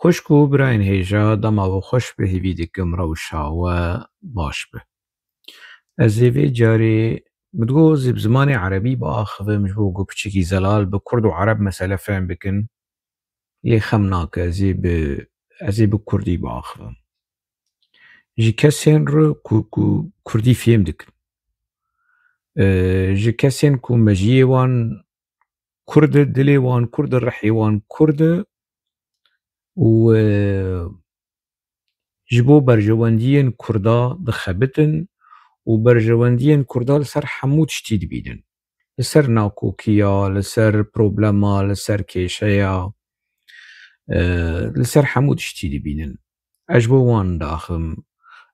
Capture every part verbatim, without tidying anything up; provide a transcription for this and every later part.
Xwişk û birayên hêja, dema we xweş be, hêvî dikim rewşa we baş be. Ez ê vê carê, min digot, ez ê bi zimanê erebî biaxivim, ji bo ku piçekî zelal bi kurd û ereb mesele fehm bikin. Lê xem nake, ez ê bi, ez ê bi kurdî biaxivim. Ji kesên re ku, ku kurdî fêm dikin. E, ji kesên ku mejiyê wan kurd e, dilê wan kurd e, rihê wan kurd e û, e, ji bo berjewendiyên kurda dixebitin û berjewendiyên kurda li ser hemû tiştî dibînin. Li ser nakokiya, li ser problema, li ser kêşeya, e, li ser hemû tiştî dibînin. Ez ji bo wan diaxivim.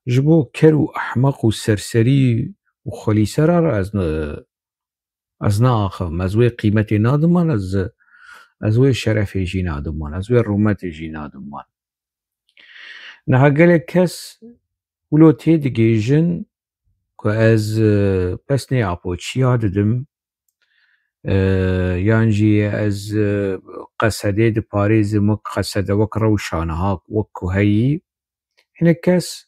Ji bo ker û ehmeq û serserî û xwelîsera re ez ne-, ez naaxivim. Ez wê qîmetê nadim wan, ez, ez wê şerefê jî nadim wan, ez wê rûmetê jî nadim wan. Niha gelek kes wilo têdigihîjin ku ez, e, pesnê Apoçiya didim, e, yan jî ez, e, Qesedê diparêzim wek Qesede, wek rewşa niha, wek ku heyî. Hinek kes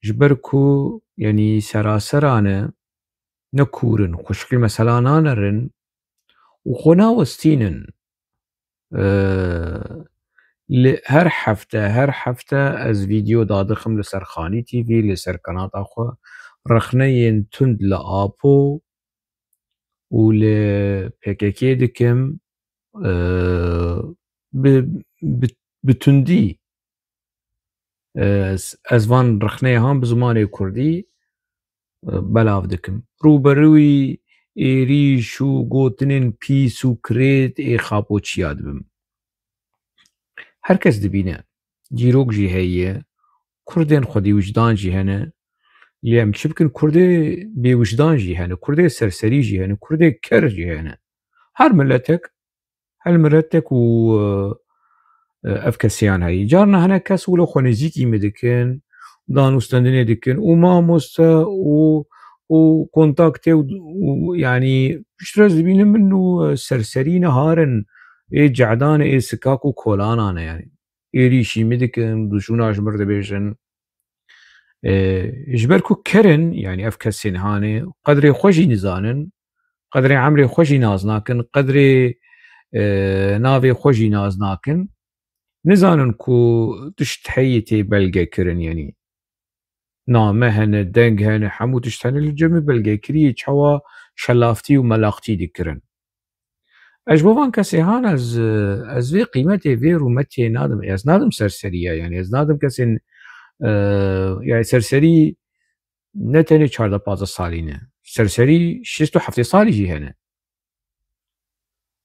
ji ber ku, yanî, serasera ne, ne kûr in, xweşik li mesela nanerin û xwe nawestînin. Ee, li her hefte, her hefte ez vîdeo dadixim li ser Xanî T V, li ser kanata xwe, rexneyên tund li Apo û li P K K dikim, ee, bi, bi, bi tundî. Ez, ez van rexneyê han bi zimanê kurdî, e, belav dikim. Rûberûyî êrîş û gotinên pîs û kirêt ê Xapoçiya dibim. Her kes dibîne. Dîrok jî heye. Kurdên xwedî wijdan jî hene. Lê em çi bikin? Kurdê bêwijdan jî hene. Kurdê serserî jî hene. Kurdê ker jî hene. Her miletek Her miletek û, e, e, ev kesiyan heyî. Carna hinek kes wilo xwe nêzîkî min dikin, danûstendinê dikin û mamoste û, û kontaktê û, û, yanî, piştre ez dibînim min û, e, serserî ne, harin ê cehdan ê sikak û kolanan e, yanî. Êrîşî min dikin, dûşûna ji mir dibêjin. E, ji ber ku ker in, yanî ev kesên hanê, qedrê xwe jî nizanin, qedrê emrê xwe jî nas nakin, qedrê, e, navê xwe jî nas nakin. Nizanin ku tişt heyî tê belge kirin, yanî name hene, deng hene, hemû tişt hene, li cem belgekiriyê çawa şelaftî û melaqtî dikirin. Ez ji bo van kesê han ez, ez vê qîmetê, vê rûmetê nadim. Ez nadim serseriya, yanî ez nadim kesên, e, yanî serserî ne tenê çardeh pazdeh salî ne. Serserî şêst û heftê salî jî hene.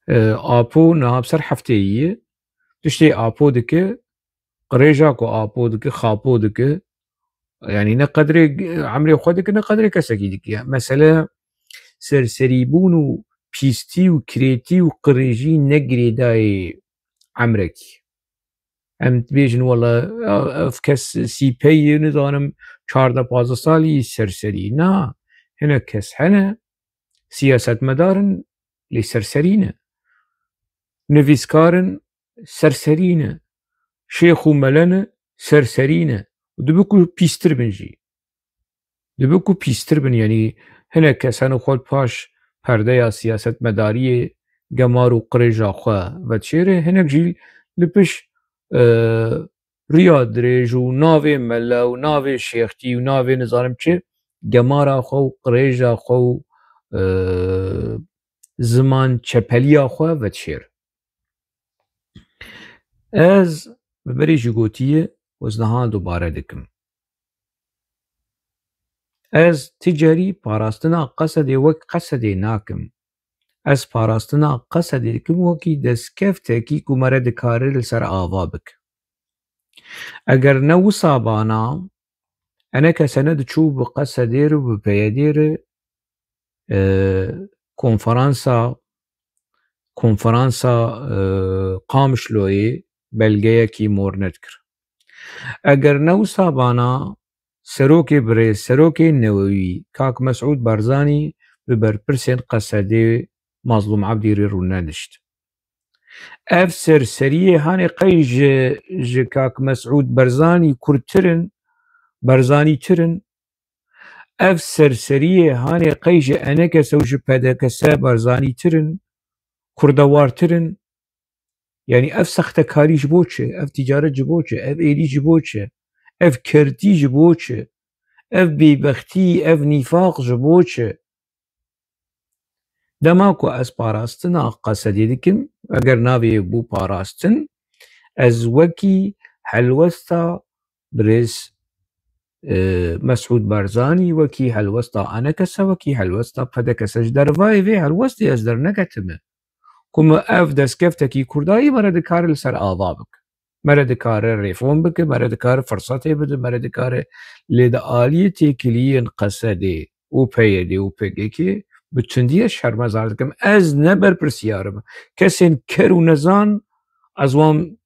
E, Apo niha bi ser heftê yî ye. Tiştê Apo dike, qirêja ku Apo dike, Xapo dike, yanî ne qedrê emrê xwe dike, ne qedrê kesekî dike. Mesele serserîbûn û pîstî û kirêtî û qirêjî ne girêdayê emrekî. Em dibêjin, wela, ev kes sîpey ye, nizanim, çardeh pazdeh salî serserî. Na, hinek kes hene, siyasetmedar in, lê serserî ne. Nivîskar in, serserî ne. Şêx û mele ne, serserî ne. Û dibe ku pîstir bin jî. Dibe ku pîstir bin, yanî hinek kes hene xwe paş perdeya siyasetmedariyê gemar û qirêja xwe vedişêre, hinek jî li pişt, e, riya dirêj û navê mele û navê şêxtî û navê nizanim çi, gemara xwe û qirêja xwe û, e, ziman çepeliya xwe vedişêr. Ez bi berî jî gotiye û ez niha dubare dikim. Ez ti carî parastina Qesedê wek Qesedê nakim. Ez parastina Qesedê dikim wekî destkeftekî ku me re dikare li ser ava bike. Eger ne wisa bana, ene kesene diçû bi Qesedê re, bi P Y D'ê re, e, konferansa, konferansa, e, Qamişloyê belgeyekî mor nedikir. Eger ne wisa bana, serokê birêz, serokê newewî, kak Mesûd Barzanî bi berpirsên Qesedê Mazlûm Ebdî re rûnedişt. Ev serseriyê hanê qey ji, ji Kak Mesûd Barzanî kurtir in, Barzanîtir in? Ev serseriyê hanê qey ji E N K S û ji P D K S Barzanîtir in, kurdewartir in? Yanî ev sextekarî ji bo çi? Ev ticaret ji bo çi? Ev êrî ji bo çi? Ev kertî ji bo çi? Ev bêbextî, ev nîfaq ji bo çi? Dema ku ez parastina Qesedê dikim, eger navê bû parastin, ez wekî helwesta birêz, e, Mesûd Barzanî, wekî helwesta E N K S, wekî helwesta P D K S, ji dervayê vê helwestê ez derneketime. Ku me ev destkefteke kurdayî me re dikare li ser ava bike. Me re dikare rêfon bike, me re dikare firsetê bide, me re dikare, lê di aliyê têkiliyên Qesedê û P Y D û P K K bi tundî ez şermezar dikim. Ez ne berpirsiyar im. Kesên ker û nezan ez wan,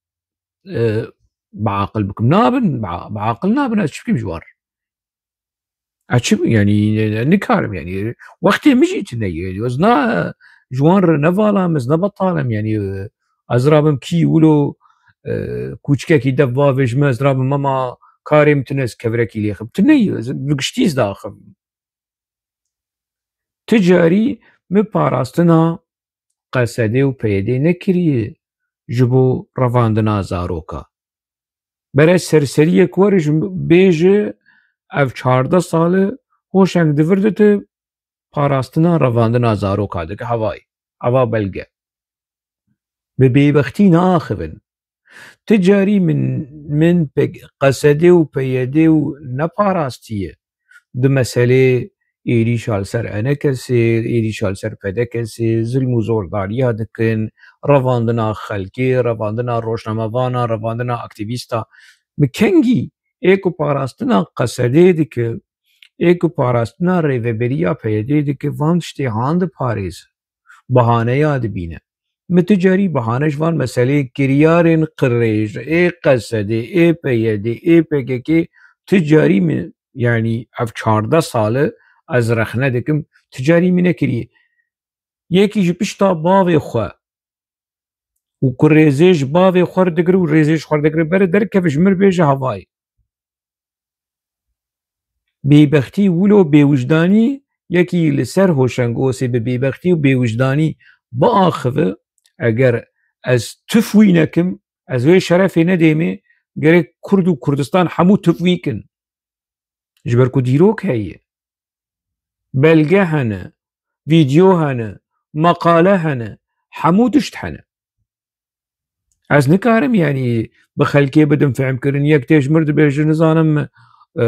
e, biaqil bikim. Nabin, bi-, biaqil nabin, ez çi bikim ji wan re? Ez çi, yanî, nikarim, yanî, wextê min jî tune ye. Ez ne, ji wan re ne vala im, ez ne betal im, yanî, ez rabim kî wilo, e, kûçikekî dev bavêjime, ez rabim mema karê min tune, ez kevirekî lêxim. Tune ye, ez bi giştî ez daxim. Ti carî min parastina Qesedê û P Y D nekiriye ji bo revandina zaroka. Bere serseriyek were ji bêje ev çardeh sal e hoşeng di vir de tu parastina revandina zaroka dike, hevayî. Eva belge. Bi bêbextî naaxivin. Ti carî min, min pek Qesedê û P Y D û neparastiye. Di meselê êrîşa li ser E N K S'ê, êrîşa li ser P D K S'ê, zilm û zordariya dikin, revandina xelkê, revandina rojnamevana, revandina aktîvîsta. Min kengî ê ku parastina Qesedê dike, ê ku parastina rêveberiya P Y D'ê dike, van tiştê han diparêze. Bahaneya dibîne. Min tu carî bahane ji van meselê kiryarên qirêj, ê Qesedê, ê P Y D'ê, ê P K K'ê, tu carî min, yanî ev çardeh sal e ez rexne dikim, tu carî min nekiriye. Yekî ji pişta bavê xwe û ku rêzê ji bavê xwe re digire û rêzê ji xwe re digire, bere derkeve ji mir bêje hevayê. Bêbextî wilo bêwijdanî, yekî li ser Hoşengosê bi bêbextî û bêwijdanî biaxive, eger ez tif wî nekim, ez wê şerefê nedêmê, gerek Kurd û Kurdistan hemû tif wî kin. Ji ber ku dîrok heye. Belge hene, vîdeo hene, meqale hene, hemû tişt hene. Ez nikarim, yanî, bi xelkê bidim fehmkirin. Yek tê ji mir dibêje, nizanim, e,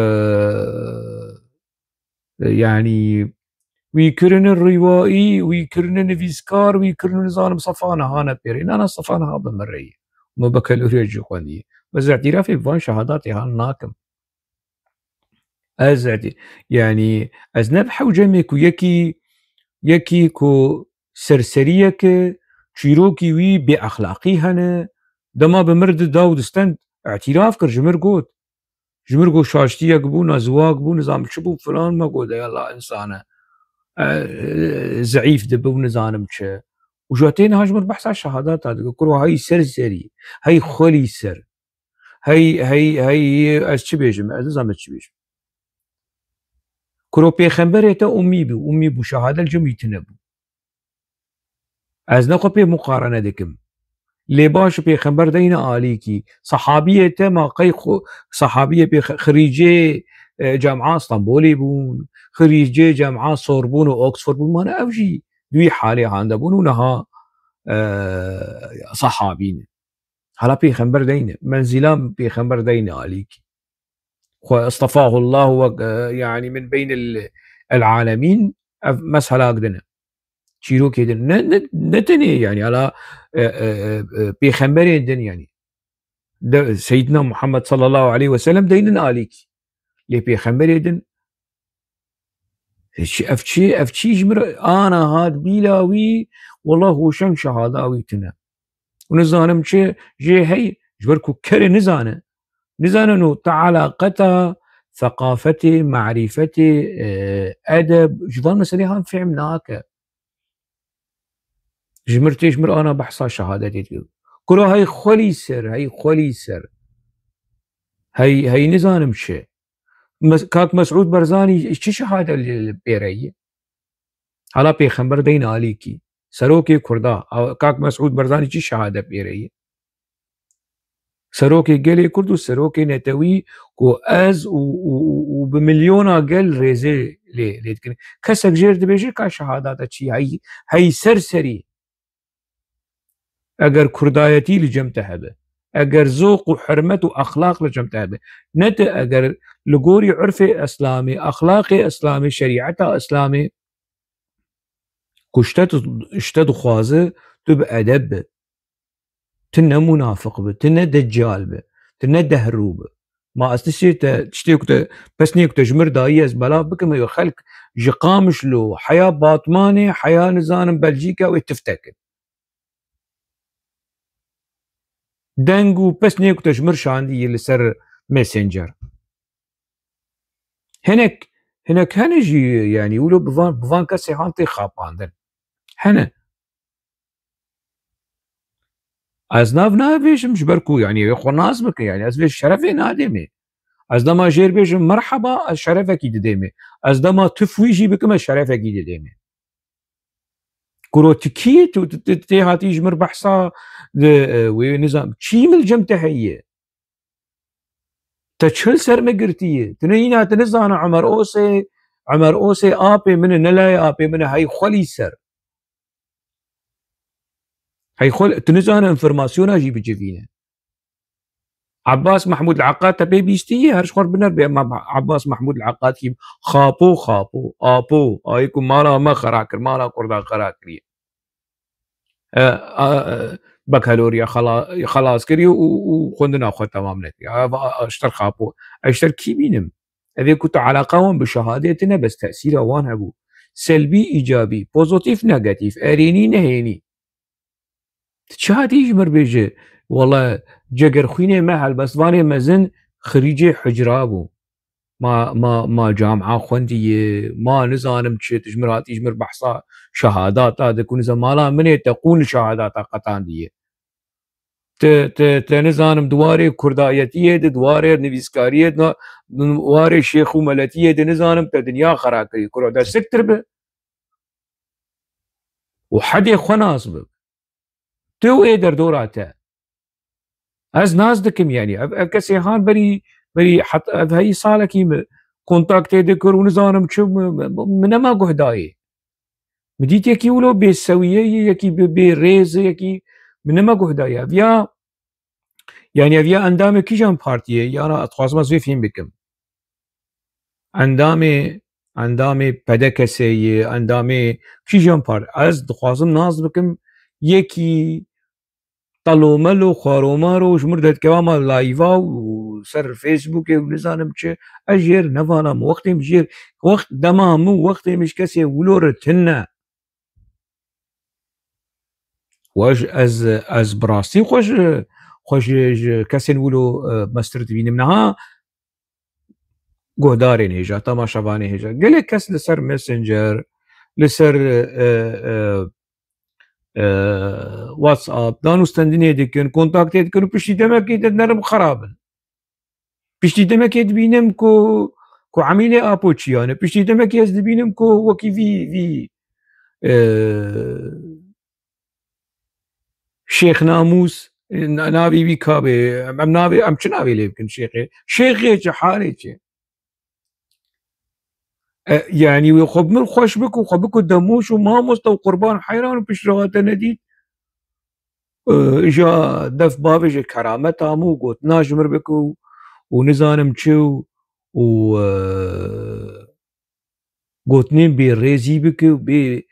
yanî, wî kirine rîwayî, wî kirine nivîskar, wî kirine, nizanim, sefa niha ne pêrê. Na, na, sefa niha bi min re ye. Me bekeloriya jî xwendî. Ez îtirafê bi van şehadatê han nakim. Ez, yanî, ez ne bi hewcemê ku yekî, yekî ku serseriyek e, çîrokî wî bêexlaqî hene, dema bi mir di da û distend, îtiraf kir, ji mir got. Ji mir got şaştiyek bû, na ziwak bû, nizam çi bû, filan, me got, ey Allah, însan e, e, zeîf dibe û nizanim çi. Û ji tê niha ji mir behsa şehadata dike, kuro hey serserî, hey xwelî ser. Hey, hey, hey, ez çi bêjim? Ez nizanim ez çi bêjim. Kuro pêxemberê te ummî bû, ummî bû, şehadel cim wî tune bû. Ez ne xwe pê muqarene dikim. Lê baş pêxember deyne alîkî. Sahabiyê te ma qey xwe, sahabiyê pê xirîcê, e, Camia Stenbolê bûn, xirîcê Camia Sorbonne û Oxford bûn, mane ev jî di wî halê hande bûn û niha, e, sahabî ne. Hala pêxember deyne. Menzîla pêxember deyne alîkî. Xwe istefahullah wek, e, yanî min beyn el, el alemîn, ev mesela din e. Çîrokê din. Ne, ne, ne tenê yanî hala, e, e, e, e, pêxemberên din yanî. De, Seyyidina Muhammed sallallahu aleyhi ve sellem deynin alîkî. Lê pêxemberê din, e, çi, ev çi, ev çi ji mir ana hat bîla wî, wallah hoşeng şehada wî tune. Û nizanim çi jê hey, ji ber ku kerê nizane. Nizanin û te eleqeta seqafetê, marîfetê, e, edeb, ji van meselê han fehm nake. Ji mir tê, ji mir ana behsa şehadetê dike. Kuro hey xwelî ser, hey xwelî ser. Hey, hey nizanim çi. Mes-, Kak Mesûd Barzanî çi şehadet li, li pêre ye? Hala pêxember deyne alîkî. Serokê Kurda, a, Kak Mesûd Barzanî çi şehadet pêre ye? Serokê gelê Kurd û serokê netewî ku ez û, û, û, û bi milyona gel rêzê lê, lê dikin. Kesek jêr dibêje ka şehadata çi? Hey, hey ser serî. Eger kurdayetî li cem te hebe, eger zoq û hurmet û exlaq li cem te hebe, ne te eger li gorî urfê Îslamê, exlaqê Îslamê, şerîeta Îslamê, ku ji te, ji te dixwaze tu bi edeb be. Tu ne munafiq be, tu ne deccal be, tu ne dehrû be. Ma ez tiştê te, tiştê ku te, pesnê ku te ji mir dayî ez belav bikim, ew xelk ji Qamişlo, heya Batmanê, heya nizanim Belcîka wê tifte kin. Deng û pesnê ku te ji mir şandî yê li ser Messenger. Hinek, hinek hene jî, yanî wilo bi van, bi van kesê han tê xapandin. Hene. Ez nav nabêjim ji ber ku, yanî, ew ê xwe nas bikin, yanî, ez vê şerefê nadêmê. Ez dema jêr bêjim merheba, ez şerefekî didêmê. Ez dema tif wî jî bikim, ez şerefekî didêmê. Kuro tu kî yî, tu, tu, tu tê hatî ji mir behsa, de, e, wê nizam, çî min li cem te heye? Te çil ser me girtiye. Tu ne îna, tu nizane Emer Osê, Emer Osê apê min e, ne layê apê min e, hey xwelî ser. Hey xwel, tu nizane informasyona jî bicivîne. Abbas Mahmud Al-Akkad te pê bîstiye, her ji xwe biner bê, ma Abbas Mahmud Al-Akkad kî xapo, xapo, apo, ayê ku mala me xera kir, mala Kurda xera kiriye. E, a, e, Bakaloriya xela-, xelas kiriye û, û xwendina xwe temam nekiriye. A, a, a, ji ter xapo. Ez ji ter kî bînim? Ev ê ku tu eleqa wan bi şehadê tine, bes tesîra wan hebû. Selbî, îcabî, pozotîf, negatîf, erênî, nehênî. Tu çi hatî ji mir bêje? Wele cegerxwînê me, helbestvanê mezin xirîcê hucra bû. Ma, ma, ma camia xwendiye, ma nizanim çi, tu ji mir hatî ji mir behsa şehadata dikî, niza mala min ê te qûn li şehadata qetandiye. Te, te, te nizanim di warê kurdayetiyê de, di warê nivîskariyê de, di warê şêx û meletiyê de nizanim te dinya xera kirî. Kuro de siktir bi. Û hedê xwe nas bi. Tu û ê derdora te. Ez nas dikim, yanî ev, ev kesê han berî, berî het-, ev heyî salekî min kontaktê dikir û nizanim çi, min, min, min nema guhdayê. Min dît yekî wilo bêsewiyeyê, yekî bi, bê rêz e, yekî min nema guhdayê. Ev ya, yanî ev ya endamê kîjan partiyê, yana ez dixwazim ez vê fêm bikim. Endamê, endamê P D K S'ê ye, endamê kîjan par-, ez dixwazim nas bikim, yekî telomelo, xwaromaro ji mir derkeva ma layva û ser Facebookê û nizanim çi, ez jêr nevanam, wextê min jêr, wext dema min, wextê min ji kesê wilo re tune. Xwe ji, ez, ez bi rastî xwe ji, xwe ji, ji kesên wilo, e, mestir dibînim. Niha guhdarên hêja, temaşevanê hêja. Gelek kes li ser Messenger, li ser, e, e, e, WhatsApp, danûstendinê dikin, kontaktê dikin û piştî demekê de nerm xerab in. Piştî demekê dibînim ku, ku Emîlê Apo çiyan e. Piştî demekê ez dibînim ku wekî vî, vî, e, Şêx Namûs, e, na-, navê wî ka be, em, em navê, em çi navê lê bikin şêxê? Şêxê çi, halê çi? E, yanî wê xwe bi min xweş bik û xwe bik û demoş û mamoste û qurban heyran û piştre hate nedît. E, îja def bavêje kerameta min û gotina ji mir bike û, û nizanim çi û, û, e, gotinên bêrêzî bike û bê,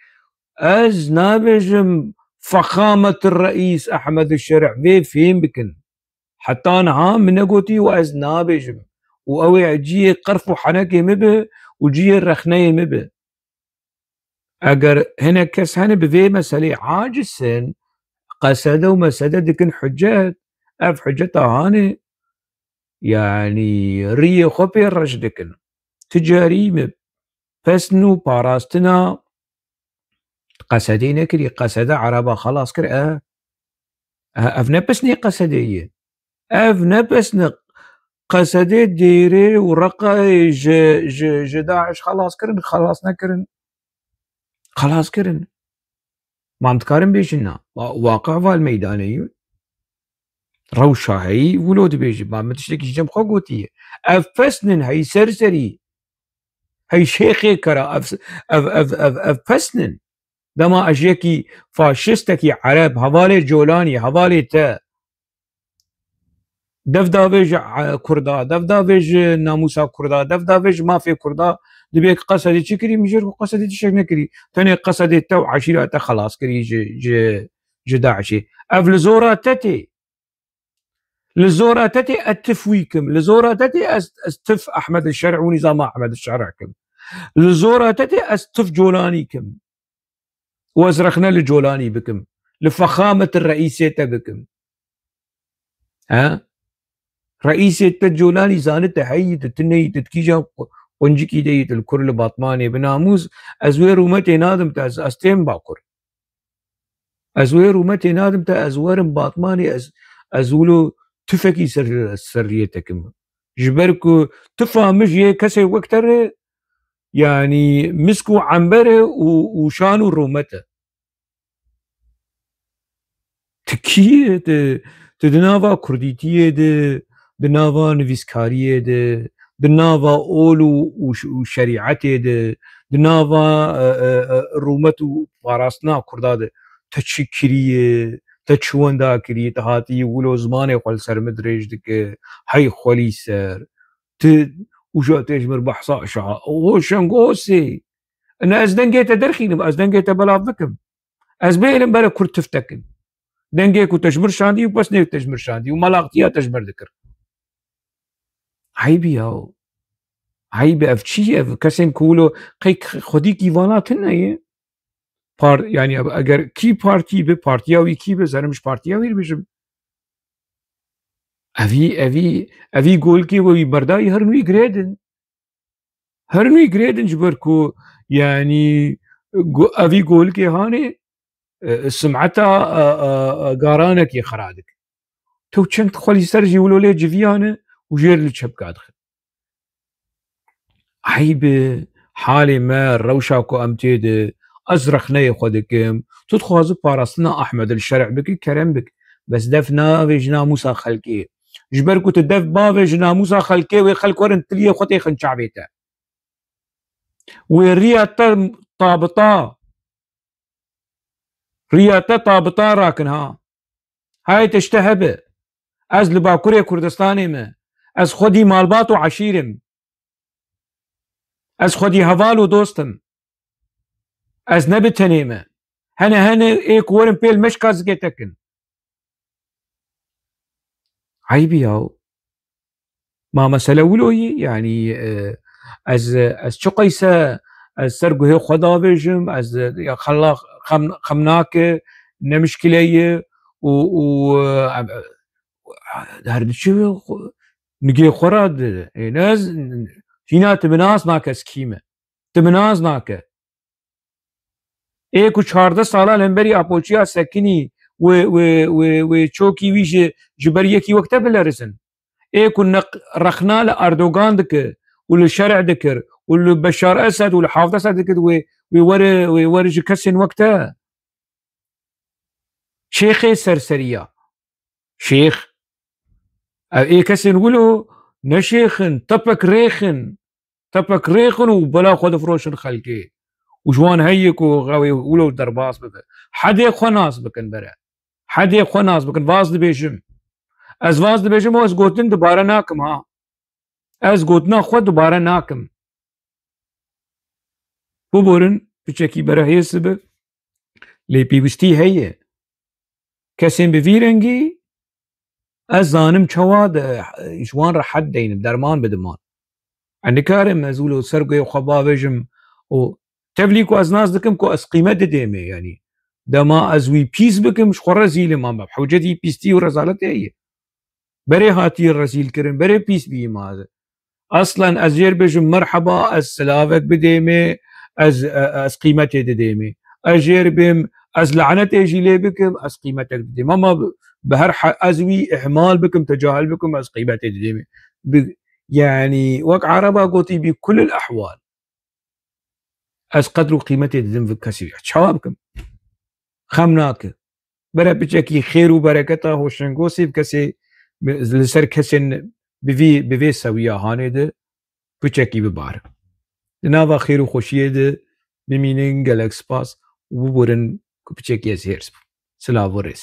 ez nabêjim fexamet reîs Ehmed Şerî, vê fêm bikin. Heta niha min negotî û ez nabêjim. Û ew ê cihê qerf û henekê min be û cihê rexneyê min be. Eger hinek kes hene bi vê meselê aciz in, qesede û mesede dikin hucet, ev huceta hanê, yanî riyê xwe pê reş dikin. Ti carî min pesn û parastina Qesedê nekirî, Qesede Ereba xelas kir, e. E, ev ne pisnê Qesedê ye. Ev ne pisne Qesedê, Dêrê û Reqayê ji, ji, ji DAIŞ xelas kirin, xelas nekirin. Xelas kirin. Ma em dikarin bêjin na. Wa-, waqi val meydanê ye. Rewşa heyî wilo dibêjin. Ma min tiştekî ji cem xwe gotiye. Ev pesnin heyî serserî. Hey şêxê kera, ev, ev, ev, ev, ev pesnin. Dema ez yekî faşistekî Ereb, hevalê Colanî, hevalê te, dev davê ji, e, Kurda, dev davê ji namûsa Kurda, dev davê ji mafê Kurda, dibê ki Qesedê çi kirî, mijêr ku Qesedê tiştek nekirî. Tenê Qesedê te û eşîra te xelas kirî ji, ji, ji DAIŞê. Ev li zora te tê. Li zora te tê ez tif wî kim. Li zora te tê ez, ez tif Ehmed Şer'i û nîzama Ehmed Şer'i kim. Li zora te tê ez tif Colanî kim. Û ez rexne li Colanî bikim. Li fexamet reîsê te bikim. He? Reîsê te Colanî zanite heyî, tu tuneyî, tu dikîja qu-, quncikî de yî, tu li kur li Batmanê bi namûs, ez wê rûmetê nadim te, ez, ez têm Bakur. Ez wê rûmetê nadim te, ez werim Batmanê, ez, ez wilo tufekî ser, seriyê te kim. Ji ber ku tufa min ji yê kesê wek te re, yanî misk û ember e û, û şan û rûmet e. Tu kî yî? Tu, tu di nava kurdîtiyê de, di nava nivîskariyê de, di nava ol û, û, û şerîetê de, di nava, e, e, e, rûmet û parastina Kurda de, te çi kiriye, te çi wenda kiriye, te hatî wilo zimanê xwe li ser min dirêj dike, hey xwelî ser. Tu uja tê ji mir behsa şa, o şengosê. Ne ez dengê te derxînim, ez dengê te belav bikim. Ez bêlim bere Kurd tiftekin. Dengê ku te ji mir şandî û pesnê te ji mir şandî û malaxtiya te ji mir dikir. Eybî ya. Eybî ev çi ye? Ev kesên ku wilo qey xwedî kî vala tune ye. Par-, yani ev, eger kî partî bi, partiya wî kî bi, zerim ji partiya wî bijim. Evî, evî, evî golkê we wî berdayî herin wî girêdin. Herin wî girêdin ji ber ku, yanî, go-, evî golikê hanê, e, simeta, e, e, e, garanekî xira dike. Tew çend xwelî ser jî wilo lê civiyane û jêr li çepka dixin. Eyb e, halê me, rewşa ku em tê de, ez rexneyê xwe dikim. Tu dixwazi parastina Ahmed el Şer'i bikî, kerem bik. Bes def navê ji namûsa xelkê. Ji ber ku tu def bavê ji namûsa xelkê, wê xelk werin tiliyê xwe têxin çavê te. Wê riya te tabita, riya te tabita rakin ha. Hay tişte hebe. Ez li Bakurê Kurdistanê me. Ez xwedî malbat û eşîr im. Ez xwedî heval û dost im. Ez ne bi tenê me. Hene hene ê ku werin pêl meşka zikê te kin. Eybî yaw. Ma mesele wilo yî, yanî, e, ez, ez çi qeyse, ez ser guhê xwe davêjim, ez, e, ya xela xem, xem nake, ne mişkile ye û, û, e, em, e, her diçi nigê xwe ra di, ê, ne ez, hîna tu bi nas nake ez kî me. Tu bi nas nake. Ê ku çardeh sala li hemberî Apoçiya sekinî, wê, wê, wê, wê çokî wî ji, ji ber yekî wek te bilerizin. Ê ku neq-, rexna li Erdogan dikir û li Şer'i dikir û li Beşar Esed û li Hafid Esed dikir, wê, wê were, wê were ji kesên wek te. Şêxê serseriya. Şêx. Ev ê kesên wilo ne şêx in, tepek rêx in. Tepek rêxin û bela xwe difiroşin xelkê. Û ji wan heye ku ew ê wilo derbas bibe. Hedê xwe nas bikin bere. Hedê xwe nas bikin. Vaz dibêjim. Ez vaz dibêjim û ez gotin dubare nakim ha. Ez gotina xwe dubare nakim. Biborin, piçekî bere hêz dibe. Lê pêwîstî heye. Kesên bi vî rengî, ez zanim çawa de, ji wan re hed deynim, derman bidim wan. Ez nikarim ez wilo ser guhê xwe bavêjim û tevlî ku ez nas dikim ku ez qîmet didêmê, yanî dema ez wî pîs bikim, ji xwe rezîl im, ama hewcetî pîstî û rezaletê heye. Berê hatiye rezîl kirin, berê pîs bî ma. Aslen ez jêr bêjim merheba, ez silavek bidêmê, ez, e, ez qîmetê didêmê. ez jêr bêm, ez lanetê jî lê bikim, ez qîmetek didêm. Ama bi, bi her ha-, ez wî ihmal bikim, tecahil bikim, ez qîmetê didêm. Bi, yanî wek Ereba gotî, bi kulil ehwal. Ez qedr û qîmetê didim vî kesî. Çawa bikim? Xem nake. Bere piçekî xêr û bereketa hoşengosê bi kesê, bi, li ser kesên bi vî, bi vê sewiya hanê de piçekî bibare. Di nava xêr û xweşiyê de bimînin, gelek spas û biborin ku piçekî ez hêrs bûm. Silav û rêz.